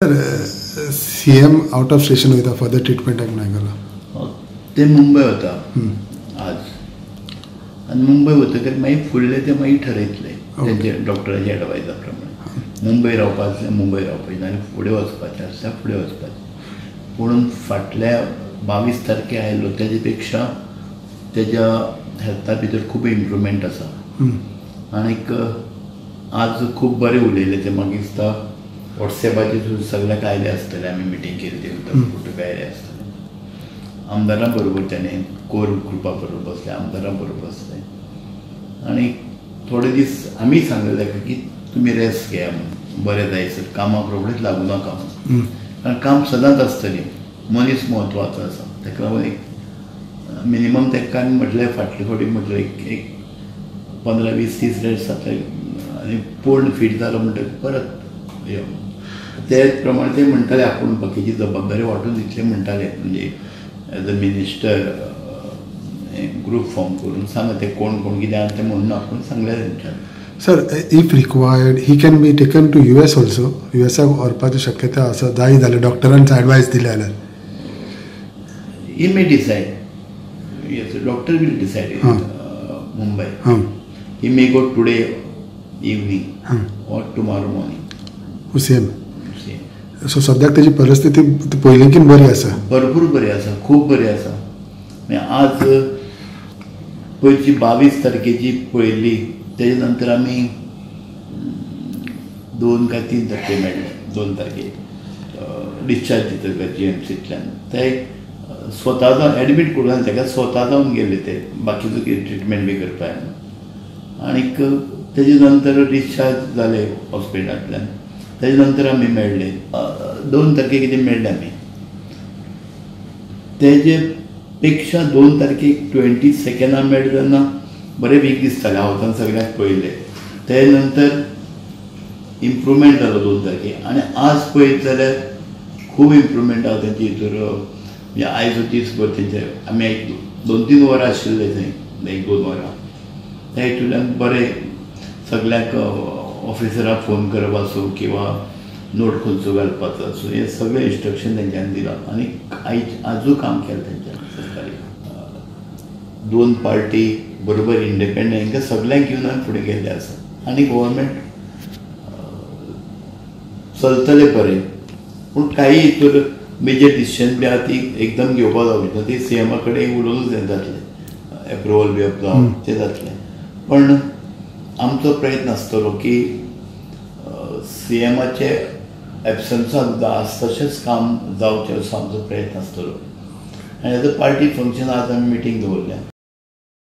Sir, CM out of station वयता further ट्रिटमेंटाक म्हणून आयकलां. ते मुंबय वता आज आनी मुंबय वतकीर मागीर फुडलें ते मागीर ठरयतले तेंचे डॉक्टराच्या एडवायजा प्रमाणे. मुंबय रावपाक आसल्यार मुंबय रावपाचें आनी फुडें वचपाचें आसल्यार फुडें वचपाचें. पूण फाटल्या 22 तारखे आयलो तेजे पेक्षा तेज्या हेल्था भितर खूब इम्प्रुवमेंट आसा आनीक आज खूब बरें उलयलें ते. म्हाका दिसता वॉट्सॅपाचेर सुद्दां सगळ्यांक आयले आसतले, आमी मिटींग केली ते सुद्दां फोटो बी आयले आसतले. आमदारां बरोबर तेणें कोर ग्रुपा बरोबर बसले, आमदारां बरोबर बसले आनी थोडे दीस आमी सांगलें ताका की तुमी रेस्ट घेया म्हणून, बरें जायसर कामाक रोखडेच लागूं नाका म्हणून, कारण काम सदांच आसतलें, मनीस म्हत्वाचो आसा. ताका लागून एक मिनिमम ताका आमी म्हटलें फाटले फावटी म्हटलें एक 15 20 30 रेस्ट जातले आनी पूर्ण फीट जालो म्हणटकीर परत यो. ते प्रमाणे ते म्हणटाले आपूण बाकीची जबाबदारी वांटून दितले म्हणटाले, म्हणजे as a minister group form करून सांगा ते कोण कोण कितें आसा तें म्हणून आपूण सांगलें तेंच्यान. Sir, if required he can be taken to US also. युएसाक व्हरपाची शक्यता आसा जाय जाल्यार डॉक्टरान एडवायस दिली जाल्यार. He may decide, yes, doctor will decide. Mumbai he may go today evening or tomorrow morning. CM so सद्याक तेजी परिस्थिती पयलींकीन बरी आसा, भरपूर बरी आसा, खूब बरी आसा. आज पयची 22 तारखेची पळयल्ली, तेजे नंतर आमी 2 काय 3 तारखे मेळ्ळे, 2 तारखे डिस्चार्ज दितकर जीएमसींतल्यान ते स्वता जावन एडमीट करून ताका स्वता जावन गेले ते बाकीचो कितें ट्रिटमेंट बी करपाक. आनीक तेजे नंतर डिस्चार्ज जाले हॉस्पिटलांतल्यान, तेजे नंतर आमी मेळ्ळे 2 तारखे कितें मेळ्ळे आमी. तेजे पेक्षा 2 तारखेक 22 मेळ्ळे तेन्ना बरें वीक दिसतालें, हांव सगळ्यांक पळयलें. ते नंतर इम्प्रुवमेंट जालो 2 तारखे आनी आज पळयत जाल्यार खूब इम्प्रुवमेंट आसा तेंचे हितूर. म्हणजे आयज दीसभर तेंचे आमी एक 2-3 वरां आशिल्ले थंय, 1-2 वरां त्या हितूंतल्यान बरें सगळ्यांक ऑफिसराक फोन करप आसूं किंवा नोट खंयचो घालपाचो आसूं, हें सगळें इन्स्ट्रक्शन तेंच्यांनी दिलां आनी आयज आजूय काम केलें तेंच्यांनी. सरकारी 2 पार्टी बरोबर इंडिपेंडंट हांकां सगळ्यांक घेवन आमी फुडें गेल्ले आसा आनी गव्हर्मेंट चलतलें बरें. पूण काही हितूर मेजर डिसिजन बी आसा ती एकदम घेवपाक जावची ना, ती सीएमा कडेन उलोवनूच हें जातलें, एप्रुवल बी जावप तें जातलें. पण आमचो प्रयत्न आसतलो की सीएमाचे एबसन्सान सुद्दां आज तशेंच काम जावचें असो आमचो प्रयत्न आसतलो. आनी एज अ पार्टी फंक्शन आज आमी मिटींग दवरल्या.